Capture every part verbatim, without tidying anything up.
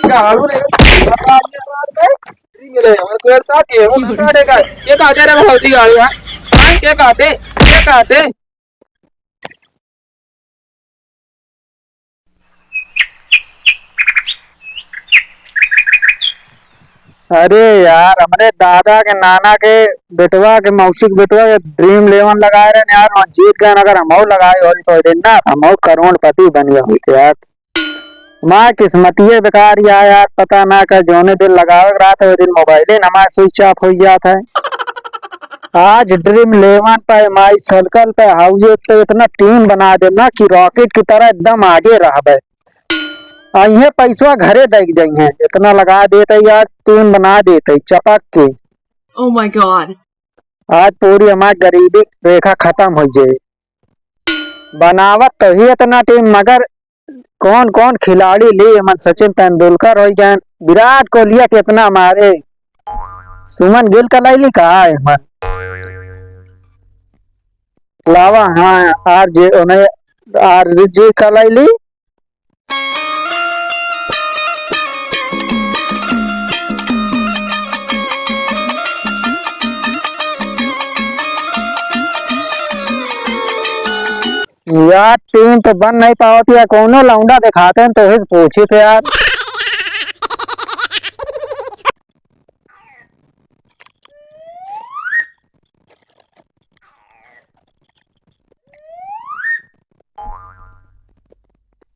गाड़ू रे, ड्रीम इलेवन के साथ ये वो काटे का, ये काटे रे भौजी गाड़ी, हाँ? हाँ, ये काटे, ये काटे। अरे यार, हमरे दादा के, नाना के बेटवा के, मौसी के बेटवा के ड्रीम इलेवन लगाए रहे यार, वहाँ जीत गए। अगर हमहू लगाए होई तो दिन ना, हमहू करोड़पति बन गए होते यार। हमार किस्मतिये बेकार या यार, पता ना का जौने दिन लगावे के रहत है, वो दिन मोबाइले न हमार स्विच ऑफ हो जात है। आज ड्रीम इलेवन पे, माई सर्कल पे, हाउजे पे इतना टीम बना दे ना कि रॉकेट की तरह एकदम आगे रहबे। आ इहे पैसवा घरे दे के जइहे, इतना लगा देते यार, टीम बना देते चपक के। Oh my God। आज पूरी हमार गरीबी रेखा खत्म हो जाए। बनावत तो ही इतना टीम, मगर कौन कौन खिलाड़ी ली? एमन सचिन तेंदुलकर हो गए, विराट कोहलिया कितना मारे, सुमन गिल का लैली का एमन? लावा, हाँ, आर जे उन्हें आर जे का लैली। यार, टीम तो बन नहीं पावत यार, कौनो लौंडा दिखाते हैं तो ही पूछी थे यार।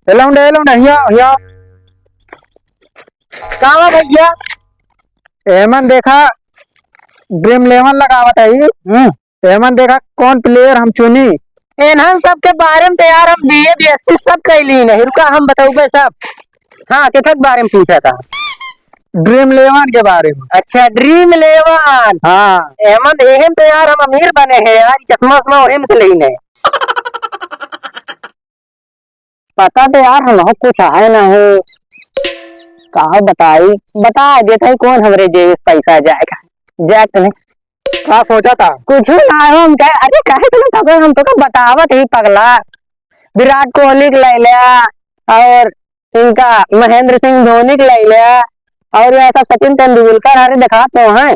ए लौंडा, ए लौंडा, हिया, हिया। का बा भैया? एमन देखा, ड्रीम इलेवन लगावत है। हम्म। एमन देखा कौन प्लेयर हम चुनी। एनहन सब के बारे में तो यार हम बीए बीएससी सब कैली नहीं, रुका हम बतौबे सब। हाँ, केथक बारे में पूछा था? ड्रीम इलेवन के बारे में। अच्छा, ड्रीम इलेवन। हाँ। एमन एहन तो यार हम अमीर बने हैं यार, चश्मा उश्मा ओही में से लेने। पता तो यार हम कुछ है नहीं, का बताई, बता देते हैं कौन हमरे जेब से पैसा जाएगा, जाए तो नहीं। का सोचा था? कुछ ना हो, हम कहे, अरे काहे के ना खबर, हम तो का बतावत ही पगला, विराट कोहली के ले लिया और इनका महेंद्र सिंह धोनी के ले लिया और यह सब सचिन तेंदुलकर, अरे दिखा तो हैं,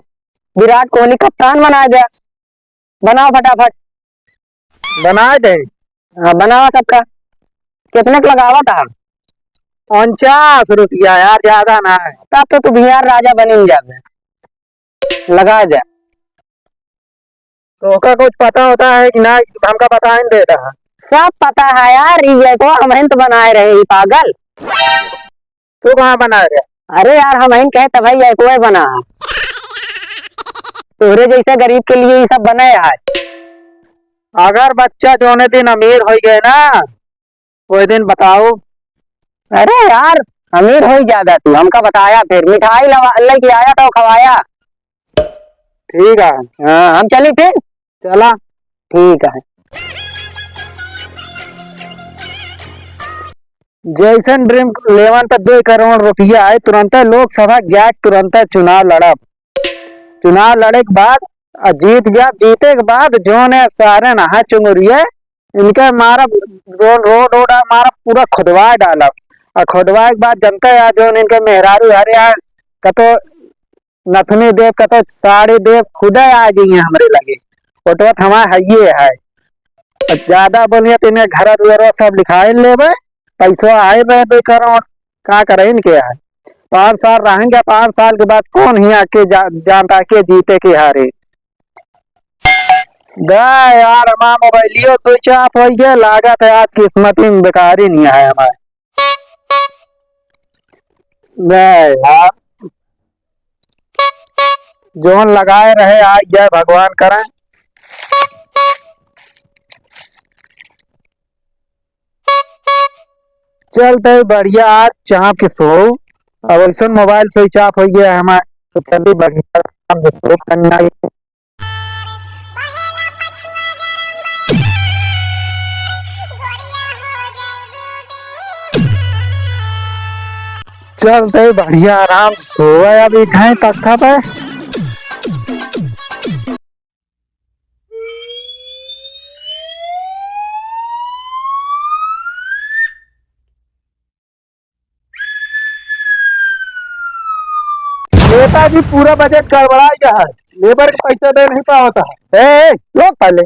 विराट कोहली कप्तान बना दिया। बनाओ फटाफट। बनाए दे। हाँ, बनाओ सबका। कितने के लगावा था? उनचास रुपया यार, ज्यादा ना है। तब तो तू बिहार राजा बनिन जाबे। लगा दे। तो ओका कुछ पता होता है कि ना, हमका बताइन दे रहा। सब पता है यार, ये को हम तो बनाए रहे ही पागल। तू कहाँ बना रहे? अरे यार, हम ही कहे त भाई, ये कोई बना। तोहरे जैसे गरीब के लिए ये सब बने है। अगर बच्चा जोने दिन अमीर हो गए ना, वो दिन बताओ। अरे यार, अमीर हो ही ज्यादा तू, हमका बताया, फिर मिठाई लवा-, लेके आया था, खवाया। ठीक है। हाँ, हम चली फिर? चला। ठीक है। जैसन ड्रीम इलेवन पे दो करोड़ रुपया आए, तुरंत लोकसभा गया, तुरंत चुनाव लड़ब। चुनाव लड़े के बाद आ जीत गया, जीते के बाद जोन है सारे नहा चुंगुरिये, इनके मारा रोड, रोड, रोड आ मारा पूरा खुदवा डालब। आ खुदवाए के बाद जनता यार जोन इनके मेहरारू हरे यार कतो नथुनी देव कतो साड़ी देव खुदे आ जाइए हमरे लगे। ओटवा त हमार हइये है। अब ज्यादा बोलिए तो इन्हें घर दुआर सब लिखाए लेबे, पैसवा आए रहे दो करोड़, का करे इनके है? पाँच साल रहेंगे, पाँच साल के बाद कौन हियाँ के जा-, जानता के जीते के हारे। गए यार, हमार मोबाइलियो स्विच ऑफ हो गया, लागत है आज किस्मत ही में बेकारी नहीं है हमारे। गए यार, जोन लगाए रहे, आज जय भगवान करें। चलते बढ़िया, आज चाप के सो। अब ऐसन मोबाइल स्विच ऑफ हो गया है हमार, तो चलिए बढ़िया, हम सो करना। चलते बढ़िया, आराम से सोवे अब, ई घाई तख्ता पे। नेताजी, पूरा बजट गड़बड़ा गया है, लेबर के पैसा दे नहीं पावत है। ए, ए, लोग पहले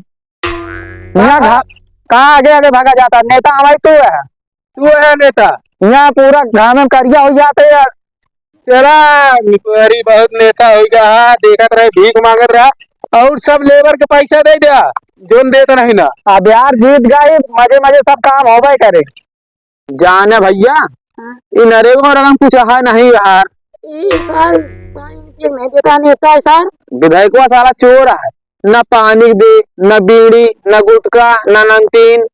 यहाँ घा-, कहाँ आगे आगे भागा जाता? नेता हमारी तू है। तू है नेता? यहाँ पूरा घाम में करिया हो जाते यार। चला, निपोरी बहुत नेता हो गया है, देखत रहे, भीख मांगत रहा, और सब लेबर के पैसा दे दिया, जोन देत नहीं ना। अब यार, जीत गई, मजे मजे सब काम होबे करे। जाने भैया, हाँ। ई नरेगा में रकम कुछ है नहीं यार। ई साल पानी के नहीं देता नेता है सर। विधायकवा साला चोर है, ना पानी दे, ना बीड़ी, ना गुटखा, ना नमकीन।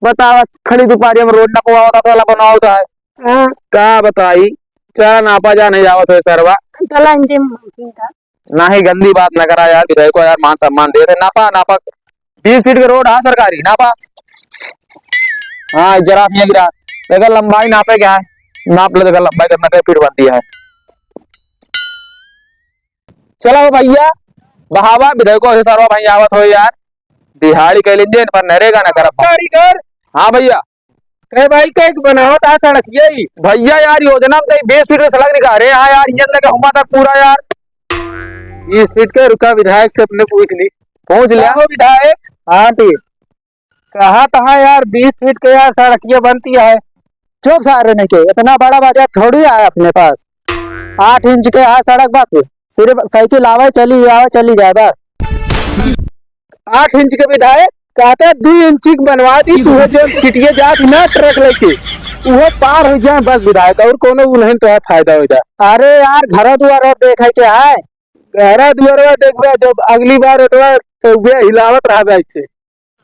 बतावा, खड़ी दुपहरिया में रोड नपवावत है, साला बनावत है। हाँ। का बताई, चला नापा जा नहीं आवत है सरवा। चला इनके मशीन का। नाही, गंदी बात न करा यार, विधायको यार मान सम्मान देत है। नापा, नापा, बीस फीट के रोड है सरकारी, नापा। हाँ, जरा भी गिरा, अगर लंबाई नापे क्या है, नाप ले, अगर लंबाई कितना फीट बनती है। चला हो भैया, बहावा, विधायको से सरवा भाई आवत हो यार, दिहाड़ी कह लीजिए, पर नरेगा न करब। कारीगर। हाँ भैया। कहे भाई, कहे कि बनावत है सड़क यही। भैया यार, योजना में तो बीस फीट के सड़क निकाले हैं यार, ये लगे हुआ तक पूरा यार। बीस फीट के, रुका, विधायक से अपने पूछ ली। पूछ लिया। कहो विधायक। हाँ ठीक। कहा तहा यार, बीस फीट के यार सड़क ये बनती है। चुप सारे नहीं के, इतना बड़ा बजट थोड़ी है अपने पास। आठ इंच के है सड़क, बस सिर्फ साइकिल आवे, चली आवे, चली जाए, बस। आठ इंच के विधायक, कहते दुई इंच के बनवा दी, तू है जो सिटिया जात ना ट्रक लेके, वो पार हो जाए बस विधायक, और कोनो उन्हें तो है फायदा हो जाए। अरे यार, घर दुआर देखे के है। घर दुआर देखबे, जब अगली बार उठवा तो वे हिलावत रहबे ऐसे।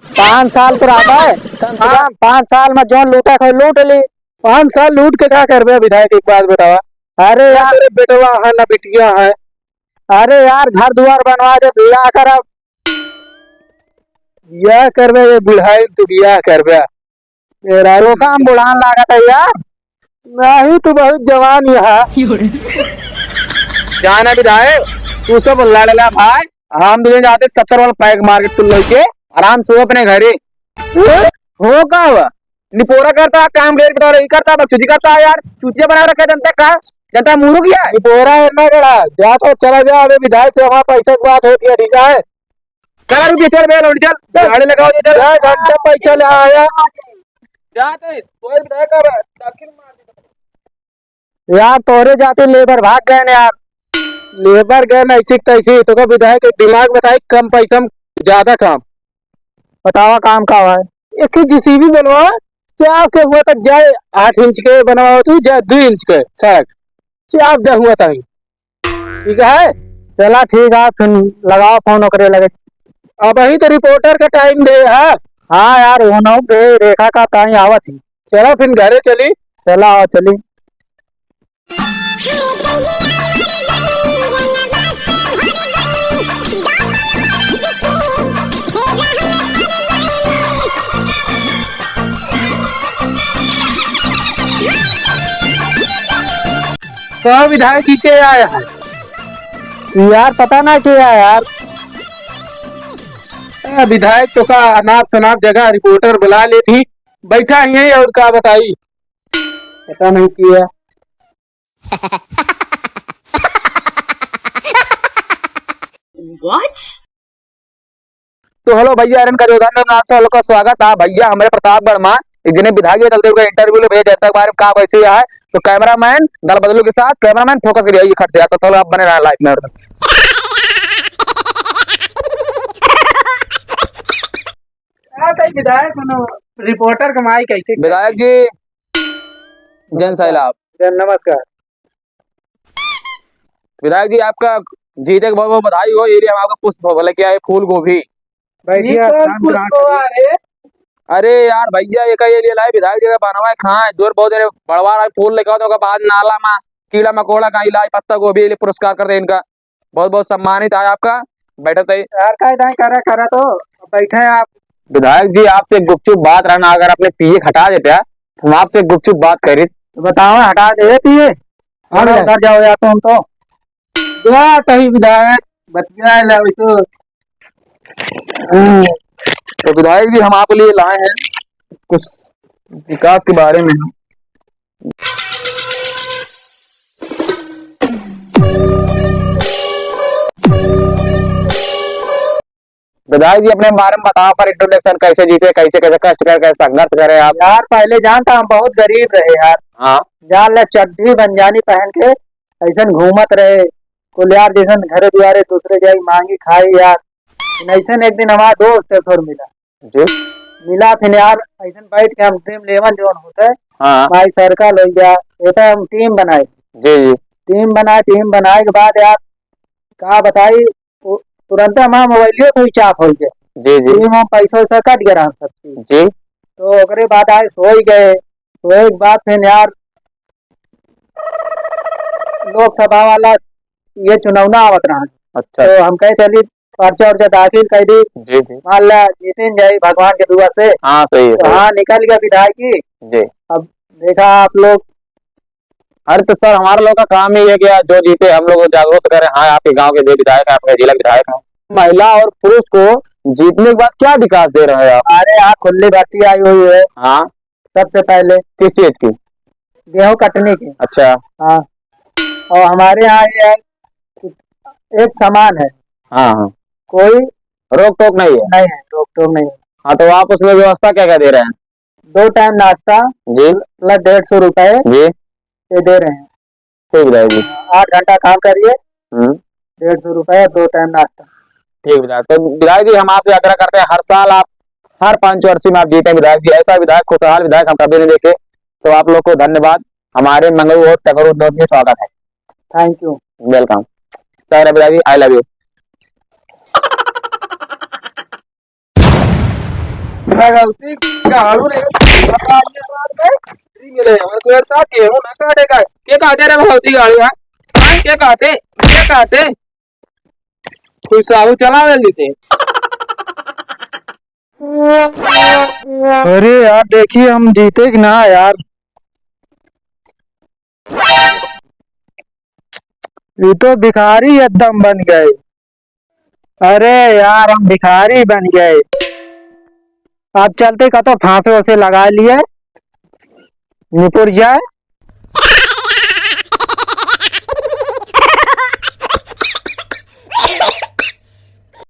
पाँच साल तो रहबे, कम से हाँ। कम पाँच साल में जौन लूटे को लूट ली। पाँच साल लूट के का करबे विधायक, एक बात बतावा। अरे ना यार। तेरे बेटवा है, ना बिटिया है। अरे यार, घर दुआर बनवा दे, बियाह करब। बियाह करबे, ये बुढ़ाई तू बियाह करबे। मेहरारू तो काम बुढ़ान लागत है यार। नहीं, तू बहुत जवान यहाँ। जाना विधायक, तू सब लड़ ला भाई, हम दुल्हन जाते सत्तर वाला पैक मार के तू लेके आराम से अपने घरे। हो का हुआ? निपोरा करता, काम रेट बता रही करता, बकचोदी करता है यार, चूतिया बना रखे जनता का, जनता मुरुख है। निपोरा है ना बड़ा, जा तो चला जा, अबे विधायक से हमारा पैसा की बात होती है, ठीक है? चल भी चल बे, लौट चल, चल। गाड़ी लगाओ, चल। जा, घंटा पैसा ले आया। जा तो, कोई विधायक का दाखिल मार दे। यार, तोहरे जाते लेबर भाग गए ने यार। लेबर गए ना, ऐसी तैसी। तो को विधायक के दिमाग बताई, कम पैसा में ज्यादा काम। बतावा, काम का हुआ है? एक ही जेसीबी बनवा, चाप के हुआ तक जाए, आठ इंच के बनवा तू, जाए दो इंच के सड़क, चाप दे हुआ तक। ठीक है? चला ठीक है, फिर लगाओ फोन ओकरे लगे। अबहीं तो रिपोर्टर का टाइम दे है। हाँ यार, वो ना दे, रेखा का ताई आवत ही। चला फिर घरे चली। चला आओ, चली। कहाँ विधायक जी के आया है? यार, पता ना के आया यार। ए, विधायक तो का अनाप शनाप जगह रिपोर्टर बुला लेत ही, बैठा ही है और का बताई, पता नहीं किया। What? तो हेलो भैया, अरन का जोधान में आप सब लोग का स्वागत है। भैया, हमारे प्रताप वर्मा, एक जने विधायक जी चलते हुए इंटरव्यू ले भैया, जनता के बारे में का कैसे है। तो कैमरामैन दल बदलू के साथ, कैमरामैन फोकस करिए, ये खट जाए, तो चलो आप बने रहे लाइव में। का कही विधायक, मनो रिपोर्टर के माई कैसे? विधायक जी, जय सैलाब। जय, नमस्कार। विधायक जी, आपका जीते के बहुत बहुत बधाई हो। ये लिए हम आपका पुष्प लेके आए, फूल गोभी। बैठिए, ये कौन शांत पुष्प रहा। हुआ रे? अरे यार भैया, ये का ये लिए लाए विधायक जी का बनवा है, खाए जोर बहुत देर बड़वा रहा है, फूल लेके आओ तो ओकर बाद नाला में कीड़ा मकोड़ा का इलाज, पत्ता गोभी ये लिए पुरस्कार कर दे इनका। बहुत बहुत सम्मानित आज आपका, बैठत है। यार, का इधर करा, करा तो, बैठे हैं आप। विधायक जी, आपसे गुपचुप बात रहना, अगर आपने पिए हटा देते हैं, तो हम आपसे गुपचुप बात करी। तो बताओ, हटा दे पिए। हाँ, हाँ। उधर जाओ या तो हम तो। क्या कही विधायक, बतिया ले वैसे। तो विधायक जी, हम आपके लिए लाए हैं कुछ विकास के बारे में। विधायक जी, अपने बारे में बताओ, पर introduction, कैसे जीते, कैसे, कैसे कष्ट करे, कैसे संघर्ष करे आप? यार, पहले जानता, हम बहुत गरीब रहे यार। हाँ। जान ले, चड्ढी बनियानी पहन के ऐसन घूमत रहे, कुल यार जैसन घरे दुआरे दूसरे जाई मांगी खाई यार। ऐसन एक दिन हमारा दोस्त है, फिर मिला। जी। मिला फिर यार, ऐसन बैठ के हम Dream Eleven जौन होते, हाँ। My Circle हो गया, ये तो हम team बनाए। जी, जी। Team बनाए, team बनाए के बाद यार, का बताई, उ-, तुरंते हमारा मोबाइलियो switch off हो गया। जी, जी। Team में पैसा वैसा कट गया हम सबकी। जी। तो ओकरे बाद आए सोई गए, सोए के बाद फिर यार लोकसभा वाला ये चुनाव ना आवत रहा। अच्छा। तो हम कहे चली पर्चा उर्चा दाखिल कर दी। जी, जी। मान ला जीतिन जाई भगवान के दुआ से। हाँ, सही है, तो सही है। हाँ, निकल गया विधायकी। जी। अब देखा आप लोग। अरे तो सर, हमारे लोग का काम ही है कि जो जीते हम लोग को जागरूक करें। हाँ, आपके गांव के जो विधायक हैं, आपके जिला के विधायक हैं, महिला और पुरुष को जीतने के बाद क्या विकास दे रहे हैं आप? अरे, यहाँ खुली भर्ती आई हुई है। हाँ। सबसे पहले किस चीज की? गेहूं कटने की। अच्छा। हाँ। और हमारे यहाँ ये है कि एक समान है। हाँ, हाँ। कोई रोक टोक नहीं है? नहीं है, रोक टोक नहीं है। हाँ, तो आप उसमें व्यवस्था क्या क्या दे रहे हैं? दो टाइम नाश्ता जी। प्लस डेढ़ सौ रुपए जी। ये दे रहे हैं। ठीक विधायक जी। आठ घंटा काम करिए, हम्म। डेढ़ सौ रुपया, दो टाइम नाश्ता। ठीक विधायक। तो विधायक जी, हम आपसे आग्रह करते हैं, हर साल आप, हर पंचवर्षी में आप जीते विधायक जी, ऐसा विधायक, खुशहाल विधायक हम कभी नहीं देखे। तो आप लोग को धन्यवाद, हमारे मंगरू और टकरू उद्योग में स्वागत है। Thank you। Welcome। सर विधायक जी, I love you। भगवती गाड़ू रे, मिले हमरे पेड़ साथ गेहूं ना काटे का। के काटे रे भगवती गाड़ू, हाँ? हाँ, के काटे? के काटे? कोई साहू चला जल्दी से। अरे यार, देखिए हम जीते कि ना यार। ये तो भिखारी एकदम बन गए। अरे यार, हम भिखारी बन गए। अब चलते कतो फांसे उसे लगा लिए, निपुट जाए।